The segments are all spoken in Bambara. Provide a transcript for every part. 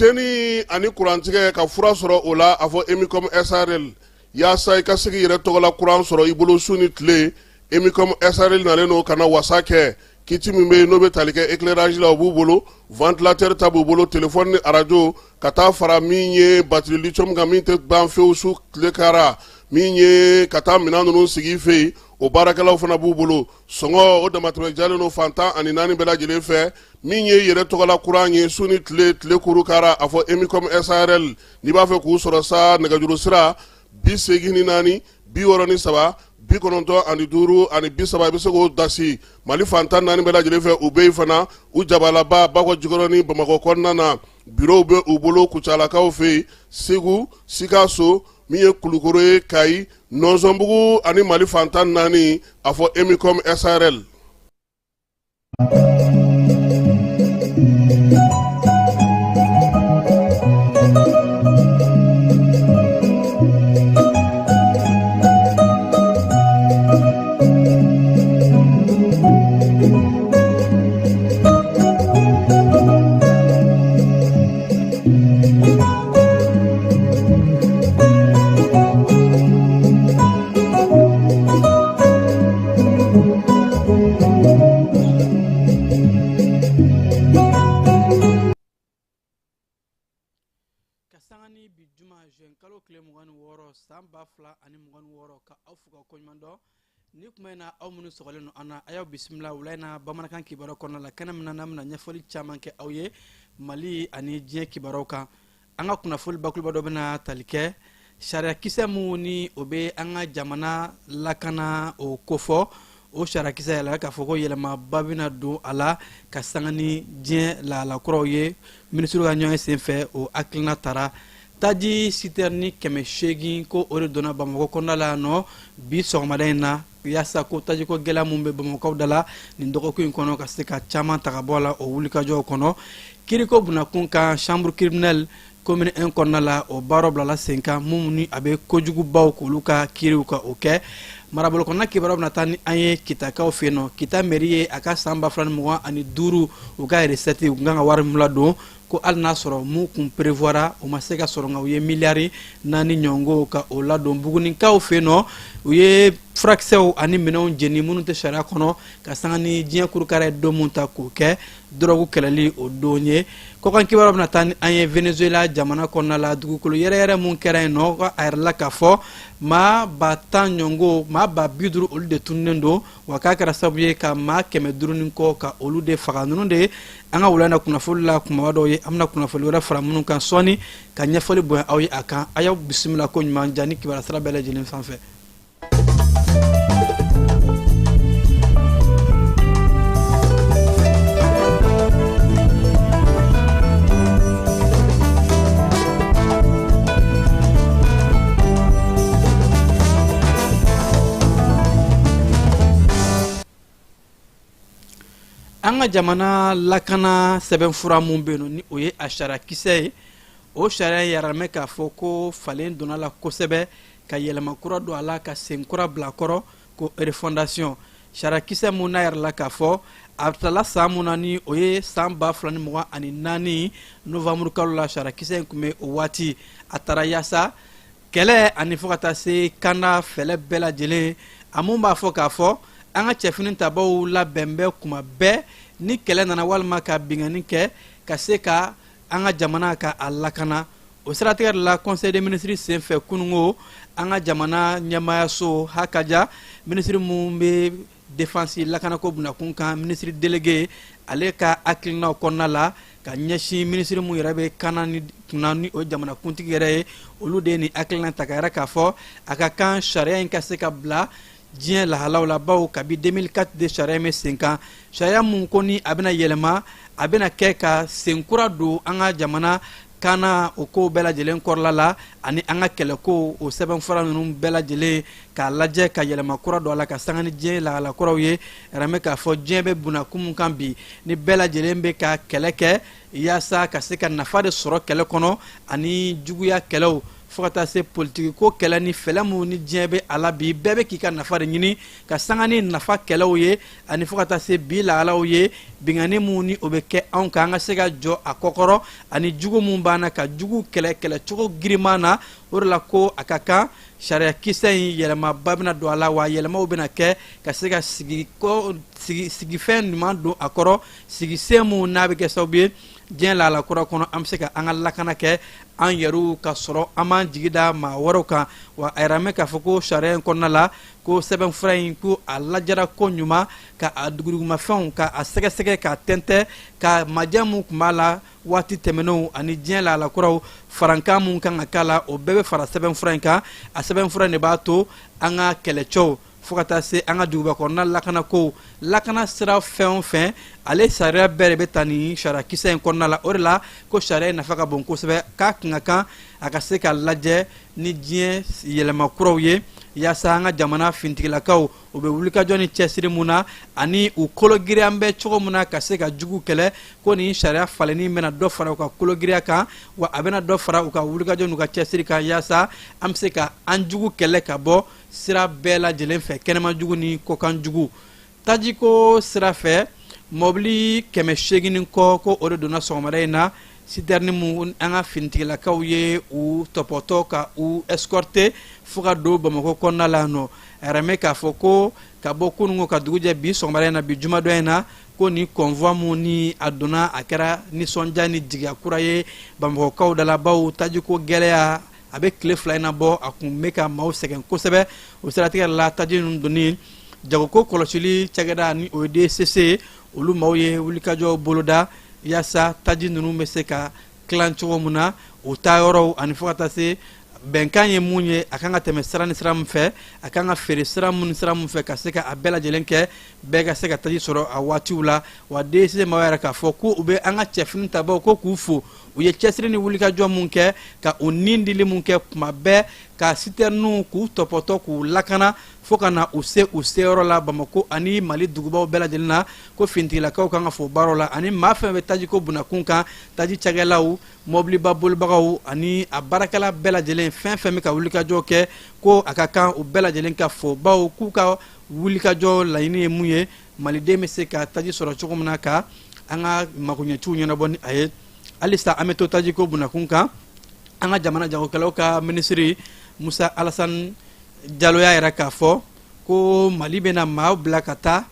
Funteni ani kurantigɛ ka fura sɔrɔ o la, a fɔ Emicom SARL. Yaasa i ka se k'i yɛrɛ tɔgɔla kuran sɔrɔ i bolo su ni tile, Emicom SARL nalen don ka na wasa kɛ. Kit min bɛ yen n'o bɛ tali kɛ éclairage la, o b'u bolo, ventilateur ta b'u bolo, téléphone ni arajo, ka taa fara min ye batterie lithium kan, min tɛ ban fewu su tile kara, min ye ka taa minɛn ninnu sigi i fɛ yen, o baarakɛlaw fana b'u bolo. Sɔngɔ o damatɛmɛ jalen don fan 14 bɛɛ lajɛlen fɛ. Min ye yɛrɛ tɔgɔla kuran ye su ni tile, tile kuru kara, a fɔ Emicom SARL. N'i b'a fɛ k'u sɔrɔ sa, nɛgɛjuru sira 84 63 95 30, i bɛ se k'o dasi Mali fan 14 bɛɛ lajɛlen fɛ. U bɛ yen fana, u jabalaba Bakɔ Jikɔrɔni Bamakɔ kɔnɔna na, bureau bɛ u bolo Kucalakaw fɛ yen, Segu, Sikaso, min ye Kulukoro ye, Kayi, Nɔnsɔnbugu ani Mali fan 14, a fɔ Emicom SARL. Ka sanga ni bi juma juin kalo tile 26 san 2026, ka aw fo ka koɲuman dɔn ni kuma in na. Aw minnu sɔgɔlen don an na, a y'aw bisimila wula in na bamanankan kibaruyaw kɔnɔna la, kɛnɛ min na n'an bɛna ɲɛfɔli caman kɛ aw ye Mali ani diɲɛ kibaruyaw kan. An ka kunnafoli bakuruba dɔ bɛna tali kɛ sariyakisɛ min ni o bɛ an ka jamana lakana o kofɔ. O sariyakisɛ yɛlɛ k'a fɔ ko yɛlɛmaba bɛna don a la ka sanga ni diɲɛ lahala kuraw ye. Minisiriw ka ɲɔgɔn senfɛ, o hakilina tara. Taji sitɛrini 800, ko o de donna Bamakɔ kɔnɔna la yan nɔ bi sɔgɔmada in na, yaasa ko tajiko gɛlɛya min bɛ Bamakɔkaw da la nin dɔgɔkun in kɔnɔ, ka se ka caman ta ka bɔ a la. O wulikajɔw kɔnɔ, kiriko bunakun kan, chambre criminelle commune 1 kɔnɔna la, o baaraw bilala sen kan, mun ni a bɛ kojugubaw k'olu ka kiriw ka o kɛ. Marabolo kɔnɔna kibaruyaw bɛna taa ni an ye Kitakaw fɛ yen nɔ. Kita mairie ye a ka san 2025 u ka recette, u kan ka wari min ladon, ko hali n'a sɔrɔ mun kun prévoira o ma se ka sɔrɔ, nka u ye miliyari 4 ɲɔgɔnko ka o ladon. Bugunikaw fɛ yen nɔ, u ye furakisɛw ani minɛnw jeni minnu tɛ sariya kɔnɔ, ka sanga ni diɲɛ kurukara ye don mun ta k'o kɛ dɔrɔgu kɛlɛli o don ye. Kɔkan kibaruyaw bɛna taa ni an ye Venezuela jamana kɔnɔna la, dugukolo yɛrɛyɛrɛ mun kɛra yen nɔ, a yirala k'a fɔ maa 10 000 ɲɔgɔnko, maa 50 000, olu de tununnen don, wa k'a kɛra sababu ye ka maa 500 ni kɔ ka olu de faga. Ninnu de an ka wula in na kunnafoli la kumaba dɔw ye. An bɛna kunnafoli wɛrɛ fara minnu kan sɔɔni ka ɲɛfɔli bonya aw ye a kan. A y'aw bisimila ko ɲuman ja ni kibaruya sira bɛɛ lajɛlen sanfɛ. An ka jamana lakana sɛbɛnfura mun bɛ yen, ni o ye a sariyakisɛ ye, o sariya yɛrɛmɛ k'a fɔ ko falen donna la kosɛbɛ, ka yɛlɛma kura don a la, ka sen kura bila kɔrɔ, ko refondation. Sariyakisɛ mun n'a yɛrɛ la k'a fɔ a tala san mun na, ni o ye san 2024 novembre kalo la, sariyakisɛ in tun bɛ o waati, a taara yaasa kɛlɛ ani fo ka taa se kanda fɛlɛ bɛɛ lajɛlen. A mun b'a fɔ k'a fɔ an ka cɛfini tabaw labɛn bɛ kuma bɛɛ ni kɛlɛ nana walima ka binkanni kɛ, ka se ka an ka jamana ka a lakana. O siratigɛ de la, conseil des ministres senfɛ kunungo, an ka jamana ɲɛmaayaso hakaja, minisiri mun bɛ défense lakanako bunakun kan, ministre délégué, ale ka hakilinaw kɔnɔna la ka ɲɛsin minisiri mun yɛrɛ bɛ kana ni kunna, ni o jamanakuntigi yɛrɛ ye, olu de ye nin hakilina ta ka yɛrɛ k'a fɔ a ka kan sariya in ka se ka bila diɲɛ lahalaw la, bawo kabi 2004 de sariya in bɛ sen kan. Sariya mun ko ni a bɛna yɛlɛma, a bɛna kɛ ka sen kura don an ka jamana kana o kow bɛɛ lajɛlen kɔrɔla la, ani an ka kɛlɛko o sɛbɛnfura ninnu bɛɛ lajɛlen k'a lajɛ ka yɛlɛma kura don a la, ka sanga ni diɲɛ lahala kuraw ye. Yɛrɛmɛ k'a fɔ diɲɛ bɛ bunakun mun kan bi, ni bɛɛ lajɛlen bɛ ka kɛlɛ kɛ yaasa ka se ka nafa de sɔrɔ kɛlɛ kɔnɔ ani juguya kɛlɛw. Fo ka taa se politiki ko kɛlɛ ni fɛlɛ minnu ni diɲɛ bɛ a la bi, bɛɛ bɛ k'i ka nafa de ɲini ka sanga ni nafa kɛlɛw ye, ani fo ka taa se bi lahalaw ye, binkanni minnu ni o bɛ kɛ anw kan, an ka se ka jɔ a kɔkɔrɔ, ani jugu minnu b'an na, ka jugu kɛlɛ kɛlɛcogo giriman na. O de la ko a ka kan sariya kisɛ in yɛlɛmaba bɛna don a la, wa yɛlɛmaw bɛna kɛ ka se ka sigifɛn ɲuman don a kɔrɔ, sigisen minnu n'a bɛ kɛ sababu ye diɲɛ lahala kura kɔnɔ, an bɛ se ka an ka lakana kɛ an yɛrɛw ka sɔrɔ an b'an jigi da maa wɛrɛw kan. Wa a yɛrɛ mɛn k'a fɔ ko sariya in kɔnɔna la, ko sɛbɛnfura in, ko a lajɛra ko ɲuman, ka a dugudugumafɛnw ka a sɛgɛsɛgɛ, k'a tɛntɛn, ka majɛ mun tun b'a la waati tɛmɛnenw ani diɲɛ lahala kuraw, farankan mun kan ka k'a la, o bɛɛ bɛ fara sɛbɛnfura in kan. A sɛbɛnfura in de b'a to an ka kɛlɛcɛw, fo ka taa se an ka duguba kɔnɔna lakanako, lakana sira fɛn o fɛn, ale sariya bɛɛ de bɛ ta nin sariya kisɛ in kɔnɔna la. O de la ko sariya in nafa ka bon kosɛbɛ, k'a kun ka kan a ka se ka lajɛ ni diɲɛ yɛlɛma kuraw ye, yaasa an ka jamana fintigilakaw, u bɛ wulikajɔ ni cɛsiri mun na ani u kologiriya bɛ cogo min na ka se ka jugu kɛlɛ, ko nin sariya falenni bɛna dɔ fara u ka kologiriya kan, wa a bɛna dɔ fara u ka wulikajɔ n'u ka cɛsiri kan, yaasa an bɛ se ka an jugu kɛlɛ ka bɔ sira bɛɛ lajɛlen fɛ, kɛnɛma jugu ni kɔkan jugu. Tajiko sira fɛ, mɔbili 800 ni kɔ, ko o de donna sɔgɔmada in na citerne mun an ka finitigilakaw ye u tɔpɔtɔ ka u escorter fo ka don Bamakɔ kɔnɔna la yan nɔ. A yɛrɛ mɛn k'a fɔ ko ka bɔ kununko ka dugu jɛ bi sɔgɔmada in na, bi jumadon in na, ko ni convoi mun ni a donna, a kɛra nisɔndiya ni jigiya kura ye Bamakɔkaw da la, bawo tajiko gɛlɛya a bɛ tile 2 in na bɔ, a kun bɛ ka maaw sɛgɛn kosɛbɛ. O siratigɛ la, taji ninnu donni, jagoko kɔlɔsili cakɛda ni o ye DCC, olu maaw ye wulikajɔ boloda yaasa taji ninnu bɛ se ka tilan cogo min na u taa yɔrɔw, ani fo ka taa se bɛnkan ye mun ye, a kan ka tɛmɛ sira ni sira min fɛ, a kan ka feere sira mun ni sira mun fɛ, ka se ka a bɛɛ lajɛlen kɛ, bɛɛ ka se ka taji sɔrɔ a waatiw la. Wa DCC maaw yɛrɛ k'a fɔ ko u bɛ an ka cɛfini tabaw ko k'u fo, u ye cɛsiri ni wulikajɔ mun kɛ, ka u nin dili mun kɛ kuma bɛɛ, ka sitɛrininw k'u tɔpɔtɔ k'u lakana fo ka na u se u seyɔrɔ la Bamako ani Mali dugubaw bɛɛ lajɛlen na, ko finitigilakaw kan ka fo baaraw la, ani maa fɛn bɛ tajiko bunakun kan, taji cakɛlaw, mɔbiliba bolibagaw ani a baarakɛla bɛɛ lajɛlen, fɛn fɛn bɛ ka wulikajɔ kɛ, ko a ka kan u bɛɛ lajɛlen ka fo, bawo k'u ka wulikajɔ laɲini ye mun ye, maliden bɛ se ka taji sɔrɔ cogo min na ka an ka makoɲɛciw ɲɛnabɔ ni a ye. Halisa an bɛ to tajiko bunakun kan. An ka jamana jagokɛlaw ka minisiri Musa Alasani Jalo y'a yira k'a fɔ ko Mali bɛna maaw bila ka taa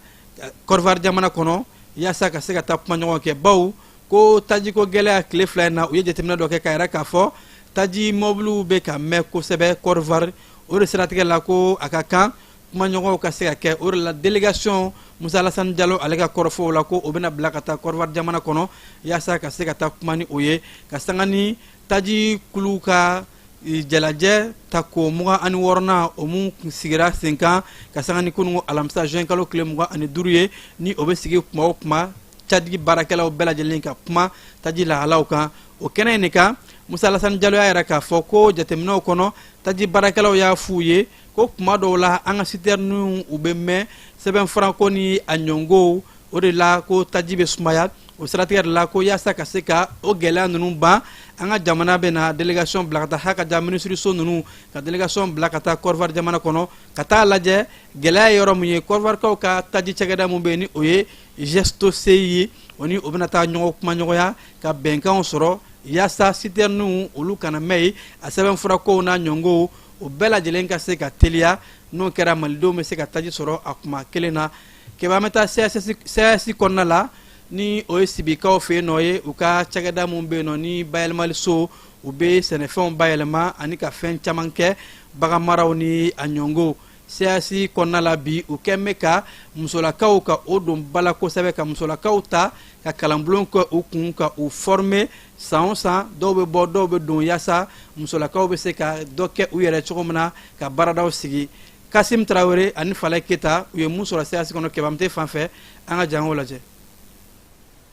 Kɔdiwari jamana kɔnɔ yaasa ka se ka taa kumaɲɔgɔn kɛ, bawo ko tajiko gɛlɛya tile 2 in na, u ye jateminɛ dɔ kɛ k'a yira k'a fɔ taji mɔbiliw bɛ ka mɛn kosɛbɛ Kɔdiwari. O de siratigɛ la, ko a ka kan kumaɲɔgɔnw ka se ka kɛ. O de la délégation, Musa Alasani Jalo ale ka kɔrɔfɔw la, ko o bɛna bila ka taa Kɔdiwari jamana kɔnɔ yaasa ka se ka taa kuma ni o ye, ka sanga ni taji kulu ka jalajɛ tako 26nan, o mun sigira sen kan ka sanga ni kununko alamisa juin kalo tile 25 ye, ni o bɛ sigi kuma o kuma taji baarakɛlaw bɛɛ lajɛlen ka kuma taji lahalaw kan. O kɛnɛ in de kan, Musa Alasani Jalo y'a yira k'a fɔ ko jateminɛw kɔnɔ, taji baarakɛlaw y'a f'u ye ko kuma dɔw la an ka sitɛriniw u bɛ mɛn sɛbɛnfurako ni a ɲɔngow, o de la ko taji bɛ sumaya. O siratigɛ de la, ko yaasa ka se ka o gɛlɛya ninnu ban, an ka jamana bɛna délégation bila ka taa hakaja minisiriso ninnu ka délégation bila ka taa Kɔdiwari jamana kɔnɔ ka taa lajɛ gɛlɛya ye yɔrɔ min ye. Kɔdiwarikaw ka taji cakɛda mun bɛ yen ni o ye GSTOCI ye, o ni o bɛna taa ɲɔgɔn kumaɲɔgɔnya ka bɛnkanw sɔrɔ yaasa sitɛriniw olu kana mɛn yen, a sɛbɛnfurakow n'a ɲɔngow, o bɛɛ lajɛlen ka se ka teliya. N'o kɛra, malidenw bɛ se ka taji sɔrɔ a kuma kelen na. Kɛba, an bɛ taa CAS kɔnɔna la, ni o ye Sibikaw fɛ yen nɔ ye, u ka cakɛda mun bɛ yen nɔ ni bayɛlɛmaliso, u bɛ sɛnɛfɛnw bayɛlɛma ani ka fɛn caman kɛ, baganmaraw ni a ɲɔngow. CAS kɔnɔna la bi, u kɛn bɛ ka musolakaw ka o don bala kosɛbɛ, ka musolakaw ta ka kalanbulon kɛ u kun, ka u former san o san, dɔw bɛ bɔ, dɔw bɛ don, yaasa musolakaw bɛ se ka dɔ kɛ u yɛrɛ cogo min na, ka baaradaw sigi. Kasim Tarawele ani Falɛ Keta, u ye mun sɔrɔ CAS kɔnɔ Kɛbamute fan fɛ, an ka jango lajɛ.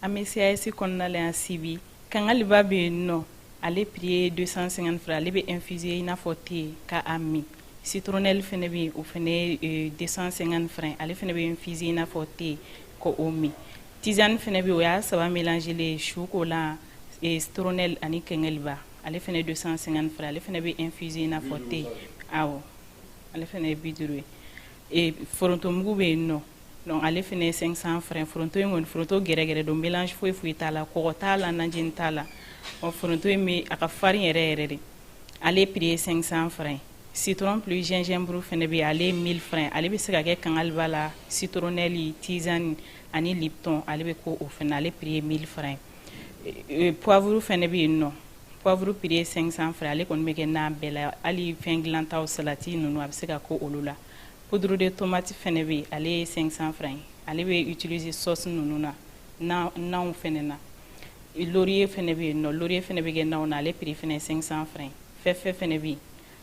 An bɛ CAS kɔnɔna la yan Sibi. Kangaliba bɛ yen nɔ, ale prix ye 250 francs, ale bɛ infuser i n'a fɔ thé ka a min. Citronnelle fɛnɛ bɛ yen, o fɛnɛ ye 250 francs, ale fɛnɛ bɛ infuser i n'a fɔ thé ko o min. Tisane fɛnɛ bɛ yen, o y'a saba mélanger ye, su ko la, citronnelle ani kangaliba. Ale fana ye 250 francs, ale fana bɛ infuser i n'a fɔ thé. Awɔ, ale fana ye 50 ye. Forontomugu bɛ yen nɔ, donc ale fana ye 500 francs. Foronto in kɔni, foronto gɛrɛgɛrɛ don, mélange foyi foyi t'a la, kɔgɔ t'a la, najini t'a la. Ɔ foronto in bɛ a ka farin yɛrɛ yɛrɛ de. Ale prix ye 500 francs. Citron plus gingembre fana bɛ yen, ale ye 1000 francs. Ale bɛ se ka kɛ kangaliba la, citronnelle, tisane ani lipton, ale bɛ ko o fana, ale prix ye 1000 francs. Poivre fana bɛ yen nɔ, poivre prix ye 500 francs. Ale kɔni bɛ kɛ nan bɛɛ la, hali fɛn dilantaw, salati ninnu, a bɛ se ka ko olu la. Poudre de tomate fana bɛ yen, ale ye 500 francs. Ale bɛ utiliser sauce ninnu na, nanw fana na. Laurier fana bɛ yen nɔ, laurier fana bɛ kɛ nanw na, ale prix fana ye 500 francs. Fɛfɛ fana bɛ yen,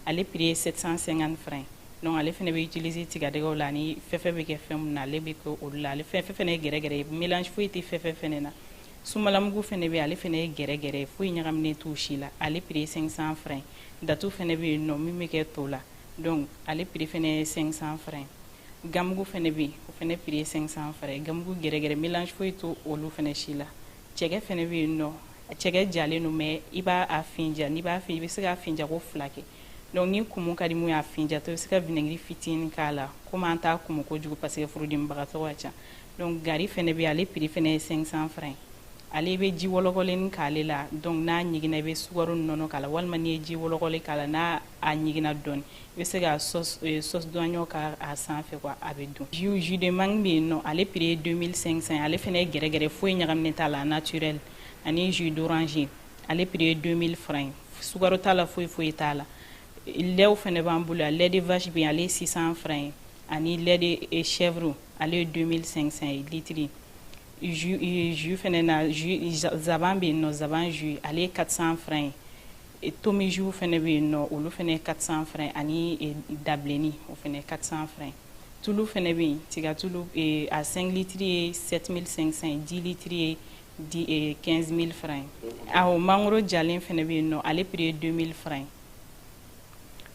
ale prix ye 750 francs. Donc ale fana bɛ utiliser tigadɛgɛw la, ani fɛfɛ bɛ kɛ fɛn min na, ale bɛ kɛ olu la. Ale fɛfɛ fana ye gɛrɛgɛrɛ ye, mélange foyi tɛ fɛfɛ fana na. Sumalamugu fana bɛ yen, ale fana ye gɛrɛgɛrɛ ye, foyi ɲagaminen t'o si la, ale prix ye 500 francs. Datu fana bɛ yen nɔ, min bɛ kɛ to la, donc ale prix fana ye 500 francs. Gamugu fana bɛ yen, o fana prix ye 500 francs. Gamugu gɛrɛgɛrɛ, mélange foyi t'o olu fana si la. Cɛkɛ fana bɛ yen nɔ, cɛkɛ jalen don, mais i b'a a finja, n'i b'a fin, i bɛ se k'a finja ko fila kɛ. Donc ni kumu ka di mun ye a finjatɔ, i bɛ se ka vinaigre fitinin k'a la, komi an t'a kumu kojugu parce que furudimibagatɔ ka ca. Donc gari fana bɛ yen, ale prix fana ye 500 francs. Ale bɛ ji wɔlɔkɔlennin k'ale la, donc n'a ɲiginna, i bɛ sukaro nɔnɔ k'a la, walima n'i ye ji wɔlɔkɔlen k'a la, n'a a ɲiginna dɔɔni, i bɛ se ka sauce d'oignon k'a sanfɛ quoi, a bɛ dun. Jus de mangue bɛ yen nɔ, ale prix ye 2500. Ale fana ye gɛrɛgɛrɛ, foyi ɲagaminen t'a la, naturel. Ani jus d'orange, ale prix ye 2000 francs, sukaro t'a la, foyi foyi t'a la. Lait fana b'an bolo yan, lait de vache bɛ yen, ale ye 600 francs ye, ani lait de chèvre, ale ye 2500 ye litre. Jus fana na, jus zaban bɛ yen nɔ, zaban jus, ale ye 400 francs ye. Tomi jus fana bɛ yen nɔ, olu fana ye 400 francs, ani dabilenni, o fana ye 400 francs. Tulu fana bɛ yen, tigatulu, a 5 litres ye 7500, 10 litres ye 15000 francs. Awɔ, mangoro jalen fana bɛ yen nɔ, ale prix ye 2000 francs.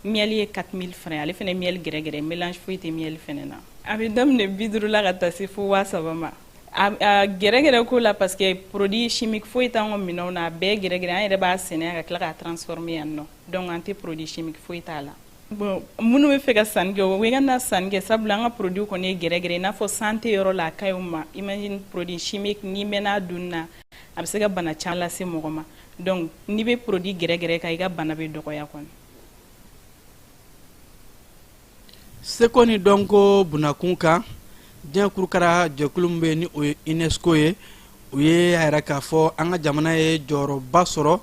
Miel ye 4000 francs, ale fana miel gɛrɛgɛrɛ, mélange foyi tɛ miel fana na. A bɛ daminɛ 50 la ka taa se fo 3000 ma. A gɛrɛgɛrɛ ko la, parce que produit chimique foyi t'an ka minɛnw na, a bɛɛ gɛrɛgɛrɛ. An yɛrɛ b'a sɛnɛ ka tila k'a transformer yan nɔ, donc an tɛ produit chimique foyi t'a la. Bon, minnu bɛ fɛ ka sanni kɛ, o bɛ ka na sanni kɛ, sabula an ka produit kɔni ye gɛrɛgɛrɛ, i n'a fɔ santé yɔrɔ la, a ka ɲi u ma. Imagine produit chimique, n'i mɛnna a dunni na, a bɛ se ka bana caman lase mɔgɔ ma. Donc n'i bɛ produit gɛrɛgɛrɛ kan, i ka bana bɛ dɔgɔya kɔni. Seko ni dɔnko bunakun kan, diɲɛ kurukara jɛkulu min bɛ yen ni o ye UNESCO ye, u ye a yira k'a fɔ an ka jamana ye jɔyɔrɔba sɔrɔ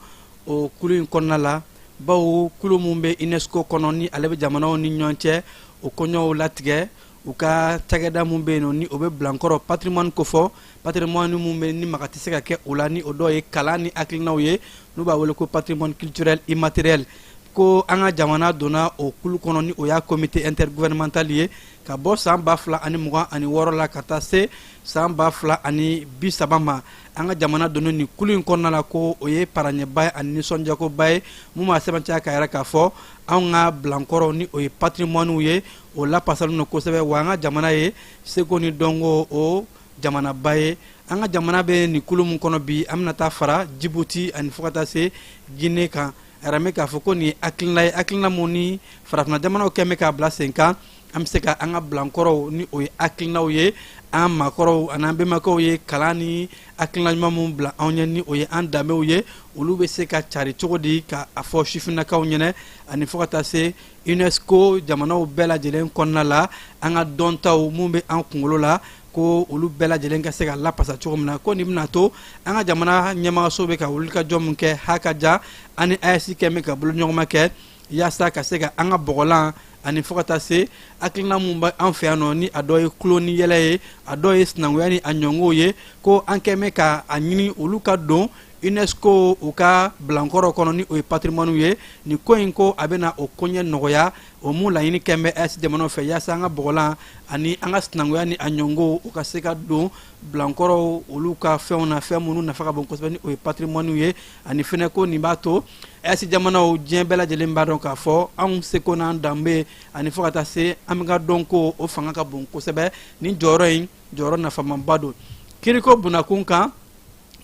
o kulu in kɔnɔna la, bawo kulu min bɛ UNESCO kɔnɔ ni ale bɛ jamanaw ni ɲɔgɔn cɛ o koɲɛw latigɛ, u ka cakɛda min bɛ yen nɔ ni o bɛ bilankɔrɔ patrimoine kofɔ, patrimoine min bɛ ni maga tɛ se ka kɛ o la, ni o dɔw ye kalan ni hakilinaw ye, n'u b'a wele ko patrimoine culturel immatériel, ko an ka jamana donna o kulu kɔnɔ ni o y'a comité intergouvernemental ye ka bɔ san 2026 la ka taa se san 2030 ma. An ka jamana donna nin kulu in kɔnɔna la, ko o ye paraɲɛba ye ani nisɔndiyakoba ye mun b'a sɛbɛntiya k'a yira k'a fɔ anw ka bilankɔrɔw ni o ye patrimoine ye, o lapasalen don kosɛbɛ, wa an ka jamana ye seko ni dɔnko o jamanaba ye. An ka jamana bɛ nin kulu min kɔnɔ bi, an bɛna taa fara Jibuti ani fo ka taa se Guinée kan. A yɛrɛ k'a fɔ ko nin ye hakilina ye, hakilina mun ni farafinna jamanaw kɛn bɛ k'a bila sen kan, an bɛ se ka an ka bilankɔrɔw ni o ye hakilinaw ye, an maakɔrɔw ani an bɛnbakɛw ye kalan ni hakilina ɲuman mun bila anw ɲɛ ni o ye an danbew ye, olu bɛ se ka cari cogo di ka a fɔ sifinnakaw ɲɛnɛ ani fo ka taa se UNESCO jamanaw bɛɛ lajɛlen kɔnɔna la, an ka dɔntaw mun bɛ an kunkolo la, ko olu bɛɛ lajɛlen ka se ka lapasa cogo min na. Ko nin bɛna to an ka jamana ɲɛmaaso bɛ ka wulikajɔ min kɛ, ha ka ja ani AES kɛn bɛ ka boloɲɔgɔnma kɛ yaasa ka se ka an ka bɔgɔlan ani fo ka taa se hakilina mun bɛ an fɛ yan nɔ, ni a dɔ ye tulon ni yɛlɛ ye, a dɔ ye sinankunya ni a ɲɔngow ye, ko an kɛn bɛ ka a ɲini olu ka don UNESCO u ka bilankɔrɔ kɔnɔ ni o ye patrimoine ye. Nin ko in, ko a bɛna o koɲɛ nɔgɔya, o mun laɲini kɛn bɛ AES jamanaw fɛ yaasa an ka bɔgɔlan ani an ka sinankunya ni a ɲɔngow, u ka se ka don bilankɔrɔw olu ka fɛnw na, fɛn minnu nafa ka bon kosɛbɛ ni o ye patrimoine ye. Ani fɛnɛ ko nin b'a to AES jamanaw, diɲɛ bɛɛ lajɛlen b'a dɔn k'a fɔ anw seko n'an danbe ani fo ka taa se an ka dɔnko, o fanga ka bon kosɛbɛ. Nin jɔyɔrɔ in, jɔyɔrɔ nafamaba don. Kiriko bunakun kan,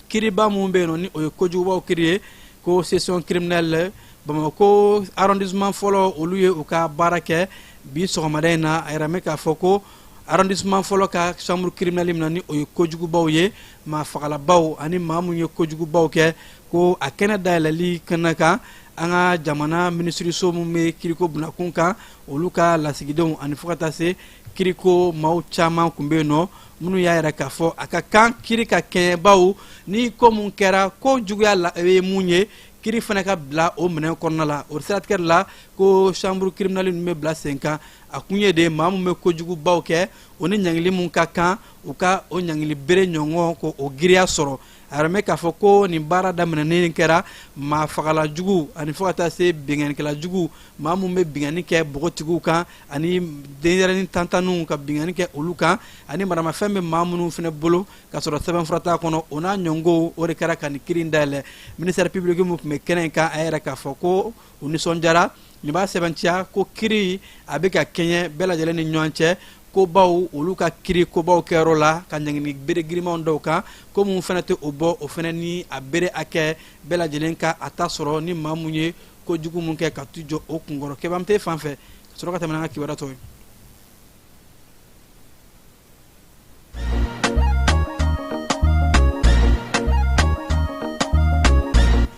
kiriba mun bɛ yen nɔ ni o ye kojugubaw kiri ye, Ko section criminelle Bamakɔ arrondissement fɔlɔ, olu ye u ka baara kɛ bi sɔgɔmada in na. A yɛrɛ bɛ k'a fɔ ko arrondissement fɔlɔ ka chambre criminelle min na, ni o ye kojugubaw ye, maa fagalabaw ani maa mun ye kojugubaw kɛ, ko a kɛnɛ dayɛlɛli kɛnɛ kan, an ka jamana minisiriso min bɛ kiriko bunakun kan, olu ka lasigidenw ani fo ka taa se kiriko maaw caman tun bɛ yen nɔ, minnu y'a yira k'a fɔ a ka kan kiri ka kɛɲɛ, bawo ni ko mun kɛra, ko juguya la ye mun ye, kiri fana ka bila o minɛn kɔnɔna la. O siratigɛ la, ko chambre criminelle ninnu bɛ bila sen kan, a kun ye de maa min bɛ kojugubaw kɛ, o ni ɲangili mun ka kan, u ka o ɲangili bere ɲɔgɔn ko o giriya sɔrɔ. A yɛrɛ bɛ k'a fɔ ko nin baara daminɛnen kɛra maa fagala jugu ani fo ka taa se binkannikɛla jugu, maa mun bɛ binkanni kɛ npogotigiw kan ani denyɛrɛnin tantanninw, ka binkanni kɛ olu kan, ani maramafɛn bɛ maa minnu fana bolo ka sɔrɔ sɛbɛnfura t'a kɔnɔ, o n'a ɲɔngow, o de kɛra ka nin kiri in dayɛlɛ. Ministère public min tun bɛ kɛnɛ in kan, a yɛrɛ k'a fɔ ko u nisɔndiyara. Nin b'a sɛbɛntiya ko kiri a bɛ ka kɛɲɛ bɛɛ lajɛlen ni ɲɔgɔn cɛ, ko baw olu ka kiri kobaw kɛyɔrɔ la, ka ɲangini bere girimanw dɔw kan, ko mun fana tɛ o bɔ, o fana ni a bere hakɛ bɛɛ lajɛlen ka a ta sɔrɔ, ni maa mun ye kojugu mun kɛ ka t'u jɔ o kunkɔrɔ. Kɛbam tɛ fan fɛ ka sɔrɔ ka tɛmɛ n'an ka kibaruya tɔw ye.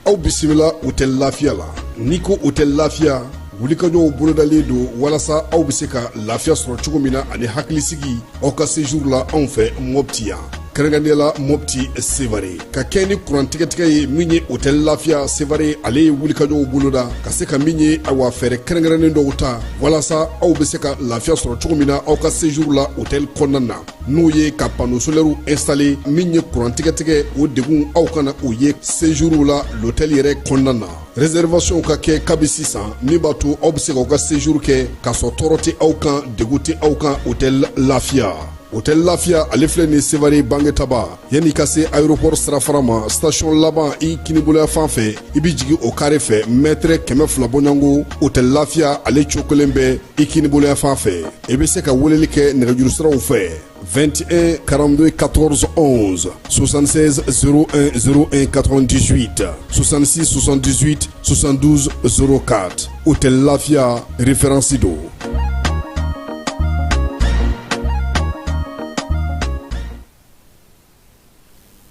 Aw bisimila Hôtel Lafiya la. N'i ko Hôtel Lafiya, wulikajɔw bolodalen don walasa aw bɛ se ka lafiya sɔrɔ cogo min na ani hakilisigi aw ka séjour la anw fɛ Mɔpti yan, kɛrɛnkɛrɛnnenya la Mɔpti Sevare. Ka kɛ ni kuran tigɛtigɛ ye min ye, Hôtel Lafiya Sevare ale ye wulikajɔw boloda ka se ka min ye, awa, fɛɛrɛ kɛrɛnkɛrɛnnen dɔw ta walasa aw bɛ se ka lafiya sɔrɔ cogo min na aw ka séjour la hôtel kɔnɔna na, n'o ye ka panneau solaire installé. Min ye kuran tigɛtigɛ, o degun aw kana o ye séjour la l'hôtel yɛrɛ kɔnɔna na. Réservation ka kɛ kabi sisan, min b'a to aw bɛ se k'aw ka séjour kɛ k'a sɔrɔ tɔɔrɔ tɛ aw kan, degun tɛ aw kan. Hôtel Lafiya, Hôtel Lafiya ale filɛ nin Sevare Bangetaba, yanni ka se aéroport sirafara ma, station laban i kiniboloya fan fɛ, i bɛ jigin o carré fɛ, mètre 200 bɔɲɔgɔnko, Hôtel Lafiya ale cogo kelen bɛ i kiniboloya fan fɛ. I bɛ se ka weleli kɛ nɛgɛjuru siraw fɛ: 21 42 14 11, 76 01 01 98, 66 78 72 04. Hôtel Lafiya, référence don.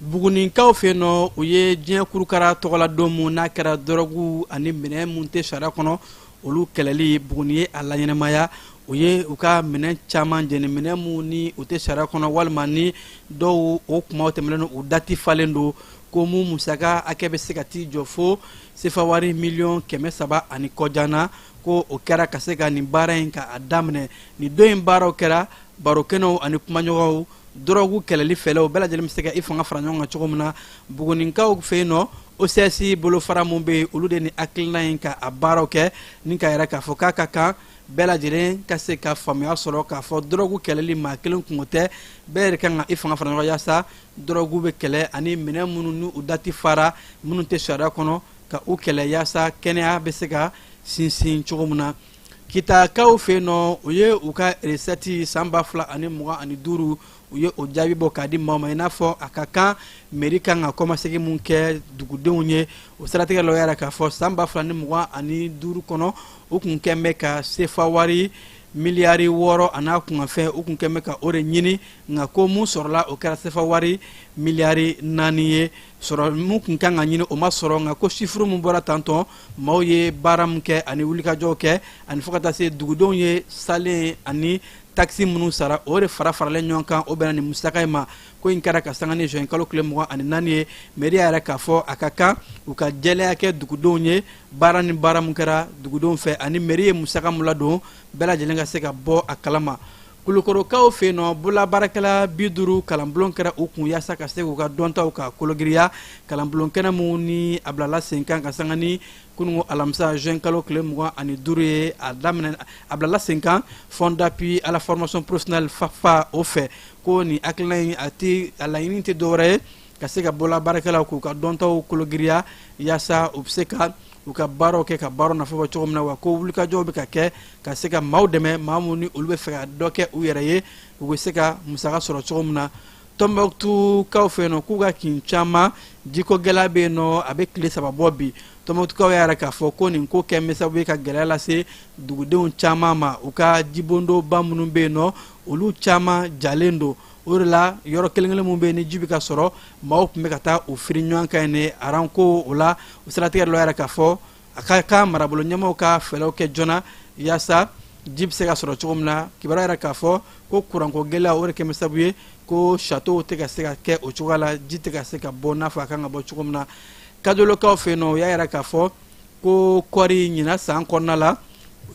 Buguninkaw fɛ yen nɔ, u ye diɲɛ kurukara tɔgɔla don mun n'a kɛra dɔrɔgu ani minɛn mun tɛ sariya kɔnɔ, olu kɛlɛli, Buguni ye a laɲɛnamaya. U ye u ka minɛn caman jeni, minɛn mun ni u tɛ sariya kɔnɔ, walima ni dɔw o kumaw tɛmɛnen, u dati falen don, ko mun musaka hakɛ bɛ se ka t'i jɔ fo sefa wari miliyɔn 300 ani kɔjan na. Ko o kɛra ka se ka nin baara in ka a daminɛ. Nin don in baaraw kɛra barokɛnɛw ani kumaɲɔgɔnw, dɔrɔgu kɛlɛli fɛlɛw, bɛɛ lajɛlen bɛ se ka i fanga fara ɲɔgɔn kan cogo min na Buguninkaw fɛ yen nɔ. OCS bolofara mun bɛ yen, olu de ni hakilina in ka a baaraw kɛ, ni ka yɛrɛ k'a fɔ k'a ka kan bɛɛ lajɛlen ka se ka faamuya sɔrɔ k'a fɔ dɔrɔgu kɛlɛli maa kelen kungo tɛ, bɛɛ yɛrɛ kan ka i fanga fara ɲɔgɔn yaasa dɔrɔgu bɛ kɛlɛ ani minɛn minnu ni u dati fara, minnu tɛ sariya kɔnɔ, ka u kɛlɛ yaasa kɛnɛya bɛ se ka sinsin cogo min na. Kitakaw fɛ yen nɔ, u ye u ka recette san 2025, u ye o jaabi bɔ k'a di maaw ma, i n'a fɔ a ka kan mairie kan ka kɔmasegin mun kɛ dugudenw ye. O siratigɛ la, o yɛrɛ k'a fɔ san 2025 kɔnɔ, u kun kɛn bɛ ka sefa wari miliyari 6 a n'a kunkanfɛn, u kun kɛn bɛ ka o de ɲini, nka ko mun sɔrɔla, o kɛra sefa wari miliyari 4 ye. Sɔrɔ mun kun kan ka ɲini, o ma sɔrɔ, nka ko chiffre mun bɔra tantɔn, maaw ye baara min kɛ ani wulikajɔw kɛ ani fo ka taa se dugudenw ye salen ani taxe minnu sara, o de fara faralen ɲɔgɔn kan, o bɛnna nin musaka in ma. Ko in kɛra ka sanga ni juin kalo tile 24 ye. Mairie yɛrɛ k'a fɔ a ka kan u ka jɛlɛya kɛ dugudenw ye, baara ni baara mun kɛra dugudenw fɛ ani mairie ye musaka mun ladon, bɛɛ lajɛlen ka se ka bɔ a kalama. Kulukorokaw fɛ yen nɔ, bololabaarakɛla 50 kalanbulon kɛra u kun yaasa ka se k'u ka dɔntaw ka kologiriya. Kalanbulon kɛnɛ mun ni a bilala sen kan ka sanga ni kununko alamisa juin kalo tile 25 ye, a daminɛ, a bilala sen kan Fonds d'appui à la formation professionnelle FAFA o fɛ. Ko nin hakilina in, a tɛ a laɲini tɛ dɔwɛrɛ ye ka se ka bololabaarakɛlaw k'u ka dɔntaw kologiriya yaasa u bɛ se ka u ka baaraw kɛ ka baaraw nafa bɔ cogo min na. Wa ko wulikajɔw bɛ ka kɛ ka se ka maaw dɛmɛ, maa minnu ni olu bɛ fɛ ka dɔ kɛ u yɛrɛ ye, u bɛ se ka musaka sɔrɔ cogo min na. Tɔnbɔkutukaw fɛ yen nɔ, k'u ka kin caman jiko gɛlɛya bɛ yen nɔ, a bɛ tile 3 bɔ bi. Tɔnbɔkutukaw y'a yira k'a fɔ ko nin ko kɛ bɛ sababu ye ka gɛlɛya lase dugudenw caman ma. U ka jibondoba minnu bɛ yen nɔ, olu caman jalen don. O de la, yɔrɔ kelen kelen minnu bɛ yen ni ji bɛ ka sɔrɔ, maaw tun bɛ ka taa u firi ɲɔgɔn kan yen aranko. O la, o siratigɛ dɔ yɛrɛ k'a fɔ a ka kan marabolo ɲɛmaaw ka fɛɛrɛw kɛ joona yaasa ji bɛ se ka sɔrɔ cogo min na. Kibaruya yɛrɛ k'a fɔ ko kuranko gɛlɛya, o de kɛlen bɛ sababu ye ko château tɛ ka se ka kɛ o cogoya la, ji tɛ ka se ka bɔ n'a fɔ a kan ka bɔ cogo min na. Kajolokaw fɛ yen nɔ, u y'a yira k'a fɔ ko kɔɔri ɲinan san kɔnɔna la,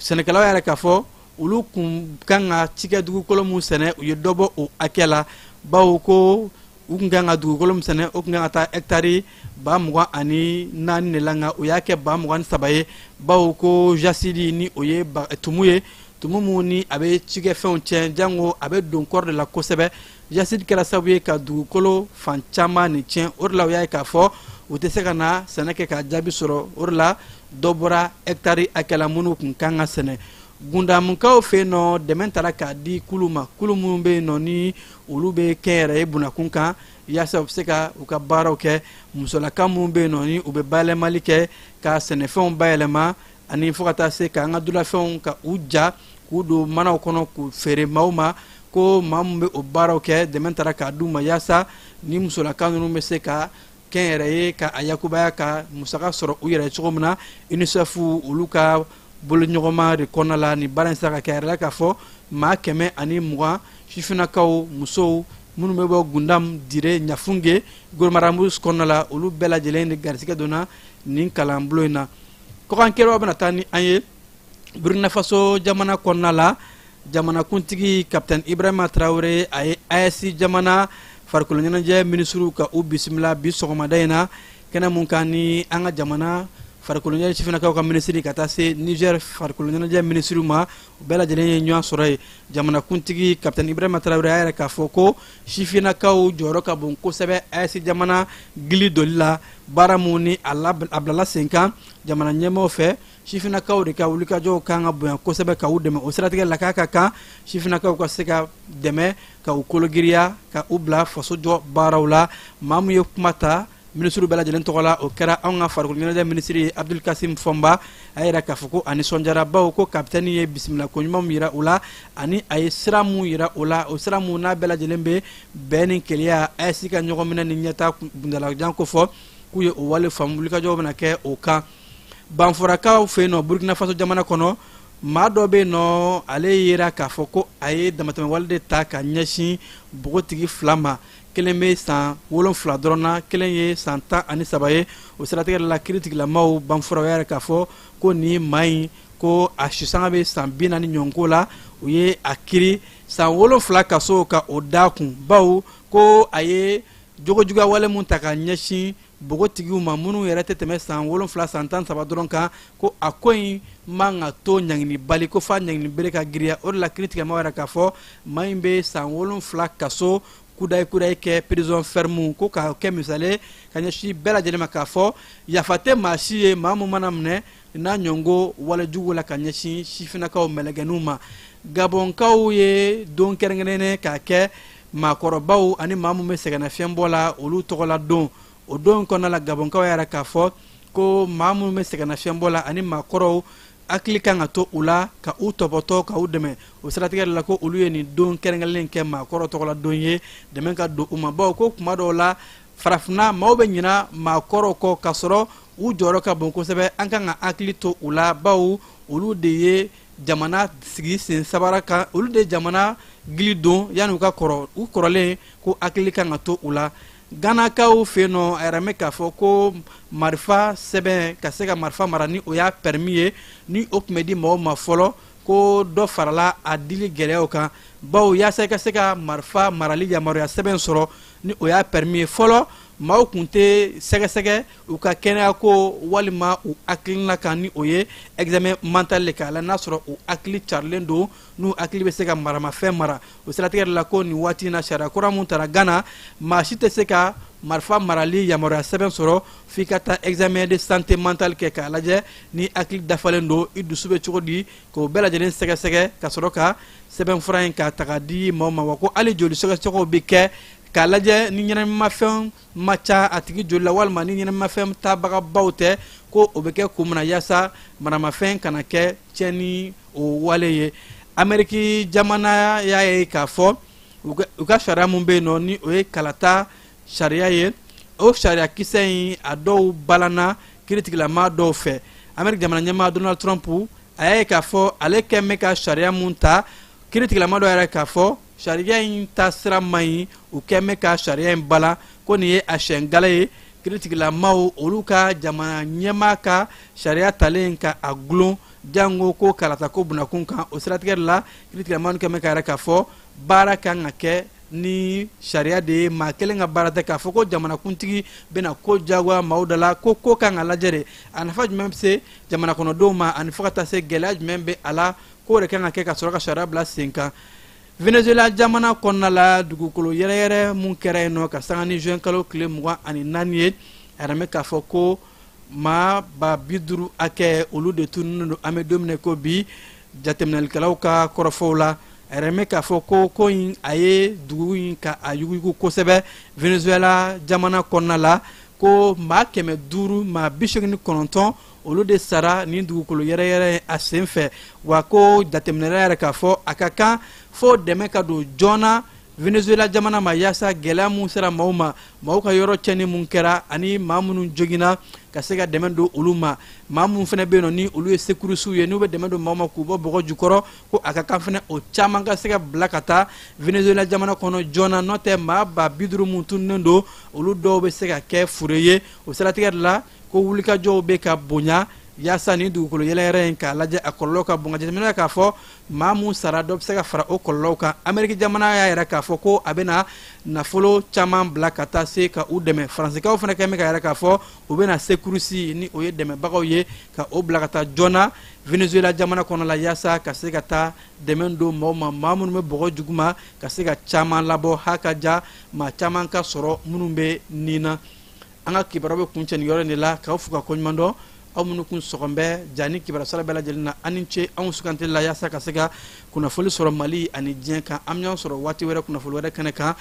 sɛnɛkɛlaw y'a yira k'a fɔ olu kun kan ka cikɛ dugukolo min sɛnɛ, u ye dɔ bɔ o hakɛ la, bawo ko u kun kan ka dugukolo min sɛnɛ, o kun kan ka taa hɛkitari 24,000 de la, nka u y'a kɛ 23,000 ye, bawo ko jasidi, ni o ye tumu ye, tumu min ni a bɛ cikɛfɛnw tiɲɛ, jango a bɛ don kɔɔri de la kosɛbɛ. Jasidi kɛra sababu ye ka dugukolo fan caman nin tiɲɛ. O de la, u y'a ye k'a fɔ u tɛ se ka na sɛnɛ kɛ ka jaabi sɔrɔ. O de la, dɔ bɔra hɛkitari hakɛ la minnu kun kan ka sɛnɛ. Gundamukaw fɛ yen nɔ, dɛmɛ taara k'a di kulu ma, kulu minnu bɛ yen nɔ ni olu bɛ kɛnyɛrɛye bunakun kan, yaasa u bɛ se ka u ka baaraw kɛ. Musolaka minnu bɛ yen nɔ ni u bɛ bayɛlɛmali kɛ, ka sɛnɛfɛnw bayɛlɛma, ani fo ka taa se k'an ka dulafɛnw ka u ja k'u don manaw kɔnɔ k'u feere maaw ma, ko maa min bɛ o baaraw kɛ, dɛmɛ taara k'a d'u ma yaasa ni musolaka ninnu bɛ se ka kɛnyɛrɛye ka a yakubaya ka musaka sɔrɔ u yɛrɛ cogo min na. UNICEF olu ka boloɲɔgɔnma de kɔnɔna la nin baara in sera ka kɛ. A yɛrɛ k'a fɔ maa 120 sifinnakaw, musow minnu bɛ bɔ Gundam, Dire, Ɲafunge, Goromaranbus kɔnɔna la, olu bɛɛ lajɛlen de garisɛgɛ donna nin kalanbulon in na. Kɔkan kibaruyaw bɛna taa ni an ye Burkina Faso jamana kɔnɔna la. Jamanakuntigi Kapitɛni Ibrahima Tarawele, a ye AES jamana farikolo ɲɛnajɛ minisiriw ka u bisimila bi sɔgɔmada in na, kɛnɛ mun kan ni an ka jamana farikolo ɲɛnajɛ sifinnakaw ka minisiri ka taa se Niger farikolo ɲɛnajɛ minisiriw ma, u bɛɛ lajɛlen ye ɲɔgɔn sɔrɔ yen. Jamanakuntigi Kapitɛni Ibrahima Tarawele y'a yira k'a fɔ ko sifinnakaw jɔyɔrɔ ka bon kosɛbɛ AES jamana gili doli la, baara mun ni a bilala sen kan jamana ɲɛmaaw fɛ. Sifinnakaw de ka wulikajɔw kan ka bonya kosɛbɛ ka u dɛmɛ. O siratigɛ la, k'a ka kan sifinnakaw ka se ka dɛmɛ ka u kologiriya ka u bila faso jɔ baaraw la. Maa min ye kuma ta minisiriw bɛɛ lajɛlen tɔgɔ la, o kɛra anw ka farikolo ɲɛnajɛ minisiri ye, Abdul Kasim Fɔnba. A yira k'a fɔ ko a nisɔndiyara, bawo ko kapitɛni ye bisimila ko ɲuman min yira u la, ani a ye sira mun yira u la, o sira mun n'a bɛɛ lajɛlen bɛ bɛn ni kelenya, AES ka ɲɔgɔnminɛ ni ɲɛta kuntalajan kofɔ, k'u ye o wale faamu, wulikajɔw bɛna kɛ o kan. Banforakaw fɛ yen nɔ, Burkina Faso jamana kɔnɔ, maa dɔ bɛ yen nɔ, ale yera k'a fɔ ko a ye damatɛmɛwale de ta ka ɲɛsin npogotigi fila ma. Kelen bɛ san 7 dɔrɔn na, kelen ye san 13 ye. O siratigɛ la, kiiritigilamaw Banfora y'a yira k'a fɔ ko nin maa in, ko a sisanga bɛ san 40 ɲɔgɔnko la. U ye a kiri san 7 kaso ka o da kun, bawo ko a ye jogojuguya wale mun ta ka ɲɛsin npogotigiw ma minnu yɛrɛ tɛ tɛmɛ san 7, san 13 dɔrɔn kan, ko a ko in man ka to ɲangini bali, ko f'a ɲangini bere ka giriya. O de la, kiiritigɛmaw yɛrɛ k'a fɔ maa in bɛ san 7 kaso kudayi kudayi kɛ, prison ferme, ko k'a kɛ misali ka ɲɛsin bɛɛ lajɛlen ma, k'a fɔ yafa tɛ maa si ye, maa min mana minɛ n'a ɲɔngo wale jugu la ka ɲɛsin sifinnakaw mɛlɛgɛninw ma. Gabɔnkaw ye don kɛrɛnkɛrɛnnen k'a kɛ maakɔrɔbaw ani maa min bɛ sɛgɛnnafiɲɛbɔ la, olu tɔgɔla don. O don kɔnɔna la, gabɔnkaw y'a yira k'a fɔ ko maa minnu bɛ sɛgɛnnafiɲɛbɔ la ani maakɔrɔw, hakili kan ka to u la ka u tɔpɔtɔ ka u dɛmɛ. O siratigɛ la, ko olu ye nin don kɛrɛnkɛrɛnnen kɛ maakɔrɔ tɔgɔla don ye, dɛmɛ ka don u ma, bawo ko kuma dɔw la farafinna maaw bɛ ɲina maakɔrɔw kɔ, k'a sɔrɔ u jɔyɔrɔ ka bon kosɛbɛ. An kan ka hakili to u la, bawo olu de ye jamana sigi sen sabara kan, olu de ye jamana gili don yanni u ka kɔrɔ. U kɔrɔlen, ko hakili kan ka to u la. Ganakaw fɛ yen nɔ, a yɛrɛ mɛn k'a fɔ ko marifa sɛbɛn ka se ka marifa mara, ni o y'a permis ye, ni o tun bɛ di mɔgɔw ma fɔlɔ, ko dɔ farala a dili gɛlɛyaw kan, bawo yaasa i ka se ka marifa marali yamaruya sɛbɛn sɔrɔ, ni o y'a permis ye, fɔlɔ maaw tun tɛ sɛgɛsɛgɛ u ka kɛnɛya ko walima u hakilina kan, ni o ye examen mental le k'a la n'a sɔrɔ u hakili carilen don, n'u hakili bɛ se ka maramafɛn mara. O siratigɛ de la, ko nin waati in na, sariya kura mun tara Gana, maa si tɛ se ka marifa marali yamaruya sɛbɛn sɔrɔ f'i ka taa examen de santé mentale kɛ, k'a lajɛ ni hakili dafalen don, i dusu bɛ cogo di, k'o bɛɛ lajɛlen sɛgɛsɛgɛ ka sɔrɔ ka sɛbɛnfura in k'a ta k'a di maaw ma. Wa ko hali joli sɛgɛsɛgɛw bɛ kɛ. k'a lajɛ ni ɲɛnaminimafɛn ma ca a tigi joli la walima ni ɲɛnaminimafɛn tabagabaw tɛ, ko o bɛ kɛ kun min na yaasa maramafɛn kana kɛ tiɲɛni o wale ye. Ameriki jamana y'a ye k'a fɔ u ka sariya mun bɛ yen nɔ, ni o ye kalata sariya ye, o sariya kisɛ in a dɔw balanna kiritigilama dɔw fɛ. Ameriki jamana ɲɛmaa Donald Trump, a y'a ye k'a fɔ ale kɛn bɛ ka sariya mun ta, kiritigilama dɔ yɛrɛ k'a fɔ sariya in ta sira man ɲi, u kɛn bɛ ka sariya in balan, ko nin ye a siɲɛ gale ye kiritigilamaw olu ka jamana ɲɛmaa ka sariya talen ka a gulon, jango ko kalatako bunakun kan. O siratigɛ de la, kiritigilamaw kɛn bɛ k'a yira k'a fɔ baara kan ka kɛ ni sariya de ye, maa kelen ka baara tɛ, k'a fɔ ko jamanakuntigi bɛna ko jagoya maaw da la, ko ko kan ka lajɛ de, a nafa jumɛn bɛ se jamana kɔnɔdenw ma ani fo ka taa se gɛlɛya jumɛn bɛ a la, k'o de kan ka kɛ ka sɔrɔ ka sariya bila sen kan. Venezuela jamana kɔnɔna la, dugukolo yɛrɛyɛrɛ mun kɛra yen nɔ ka sanga ni juin kalo tile 24 ye, a yɛrɛ bɛ k'a fɔ ko maa 50 000 hakɛ, olu de tununnen don an bɛ don min na ko bi, jateminɛlikɛlaw ka kɔrɔfɔw la. A yɛrɛ bɛ k'a fɔ ko ko in a ye dugu in ka a yuguyugu kosɛbɛ Venezuela jamana kɔnɔna la, ko maa 500, maa 89, olu de sara nin dugukolo yɛrɛyɛrɛ a sen fɛ. Wa ko jateminɛla yɛrɛ k'a fɔ a ka kan fo dɛmɛ ka don joona Venezuela jamana ma, yaasa gɛlɛya mun sera maaw ma, maaw ka yɔrɔ cɛnni mun kɛra ani maa minnu joginna, ka se ka dɛmɛ don olu ma. Maa minnu fana bɛ yen nɔ, ni olu ye sekurisiw ye, n'u bɛ dɛmɛ don maaw ma k'u bɔ bɔgɔ jukɔrɔ, ko a ka kan fana o caman ka se ka bila ka taa Venezuela jamana kɔnɔ joona, n'o tɛ maa 50 000 mun tununnen don, olu dɔw bɛ se ka kɛ fure ye. O siratigɛ de la, ko wulikajɔw bɛ ka bonya yaasa nin dugukolo yɛrɛyɛrɛ in k'a lajɛ a kɔlɔlɔ ka bon. Ka jateminɛ k'a fɔ maa mun sara, dɔ bɛ se ka fara o kɔlɔlɔw kan. Ameriki jamana y'a yira k'a fɔ ko a bɛna nafolo caman bila ka taa se ka u dɛmɛ. Faransikaw fana kɛn bɛ k'a yira k'a fɔ u bɛna sekurisi, ni o ye dɛmɛbagaw ye, ka o bila ka taa joona Venezuela jamana kɔnɔ la, yaasa ka se ka taa dɛmɛ don maaw ma, maa minnu bɛ bɔgɔ juguma, ka se ka caman labɔ, ha ka ja maa caman ka sɔrɔ minnu bɛ nin na. An ka kibaruya bɛ kuncɛ nin yɔrɔ in de la, k'aw fo ka koɲuman dɔn, aw minnu kun sɔgɔn bɛ ja ni kibaruya sira bɛɛ lajɛlen na. Aw ni ce anw sugantili la yaasa ka se ka kunnafoli sɔrɔ Mali ani diɲɛ kan. An bɛ ɲɔgɔn sɔrɔ waati wɛrɛ, kunnafoli wɛrɛ kɛnɛ kan.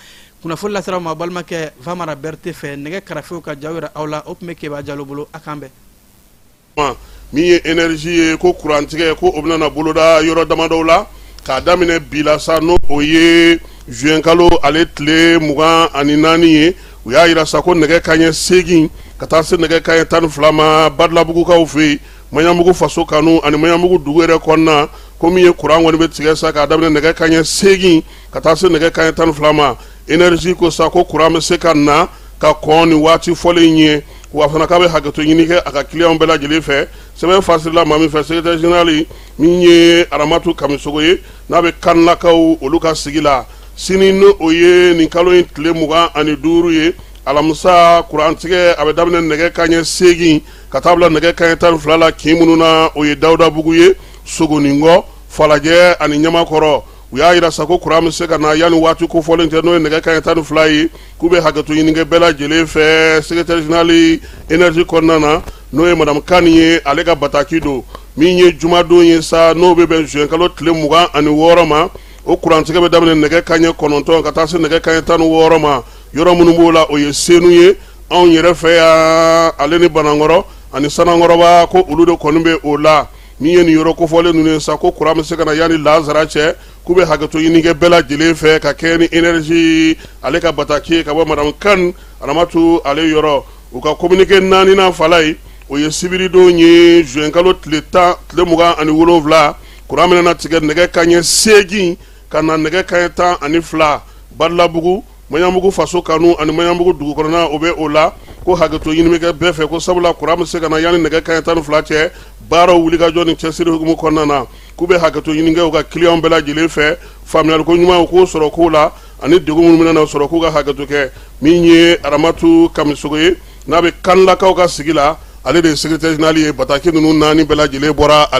Kunnafoli lasera aw ma balimakɛ Vamara Berete fɛ, nɛgɛ karafew ka jaw yira aw la, o tun bɛ Keba Jalo bolo. A k'an bɛn. Min ye énergie ye, ko kurantigɛ, ko o bɛna boloda yɔrɔ damadɔw la k'a daminɛ bi la sa, n'o o ye juin kalo ale tile 24 ye. U y'a yira sa ko nɛgɛ kanɲɛ 8 ka taa se nɛgɛ kanɲɛ 12 ma, Badalabugukaw fɛ yen, Maɲanbugu faso kanu ani Maɲanbugu dugu yɛrɛ kɔnɔna, ko min ye kuran kɔni bɛ tigɛ sa k'a daminɛ nɛgɛ kanɲɛ 8 ka taa se nɛgɛ kanɲɛ 12 ma. Énergie ko sa ko kuran bɛ se ka na ka kɔn nin waati fɔlen ye, wa fana k'a bɛ hakɛto ɲini kɛ a ka clients bɛɛ lajɛlen fɛ. Sɛbɛn fasirila maa min fɛ, secrétaire général min ye Aramatu Kamisogo ye, n'a bɛ Kanlakaw olu ka sigi la, sini n'o o ye nin kalo in tile 25 ye, alamisa, kurantigɛ a bɛ daminɛ nɛgɛ kanɲɛ 8 ka taa bila nɛgɛ kanɲɛ 12 la. Kin minnu na, o ye Dawudabugu ye, Sogoninkɔ, Falajɛ ani Ɲamakɔrɔ. U y'a yira sa ko kuran bɛ se ka na yanni waati kofɔlen cɛ, n'o ye nɛgɛ kanɲɛ 12 ye, k'u bɛ hakɛto ɲini kɛ bɛɛ lajɛlen fɛ. Secrétaire général énergie kɔnɔna na, n'o ye madame Kani ye, ale ka bataki don. Min ye jumadon ye sa, n'o bɛ bɛn juin kalo tile 26 ma, o kurantigɛ bɛ daminɛ nɛgɛ kanɲɛ 9 ka taa se nɛgɛ kanɲɛ 16 ma. Yɔrɔ minnu b'o la, o ye Senu ye, anw yɛrɛ fɛ yan, ale ni Banankɔrɔ ani Sanankɔrɔba, ko olu de kɔni bɛ o la. Min ye nin yɔrɔ kofɔlen ninnu ye sa, ko kuran bɛ se ka na yanni lansara cɛ, k'u bɛ hakɛto ɲini kɛ bɛɛ lajɛlen fɛ ka kɛɲɛ ni énergie ale ka bataki ye ka bɔ madame Kane Aramatu ale yɔrɔ. U ka communiqué naaninan fala ye, o ye sibiridon ye, juin kalo tile 10, tile 27, kuran bɛna tigɛ nɛgɛ kanɲɛ 8 ka na nɛgɛ kanɲɛ 12, Badalabugu, Maɲanbugu faso kanu ani Maɲanbugu dugu kɔnɔna, o bɛ o la, ko hakɛto ɲini bɛ kɛ bɛɛ fɛ, ko sabula kuran bɛ se ka na yanni nɛgɛ kanɲɛ 12 cɛ, baaraw wulikajɔ ni cɛsiri hukumu kɔnɔna na, k'u bɛ hakɛto ɲini kɛ u ka clients bɛɛ lajɛlen fɛ, faamuyaliko ɲuman u k'o sɔrɔ kow la, ani degun minnu bɛna sɔrɔ, k'u ka hakɛto kɛ. Min ye Aramatu Kamisogo ye, n'a bɛ Kanlakaw ka sigi la, ale de ye secrétaire général ye. Bataki ninnu naani bɛɛ lajɛlen bɔra ale.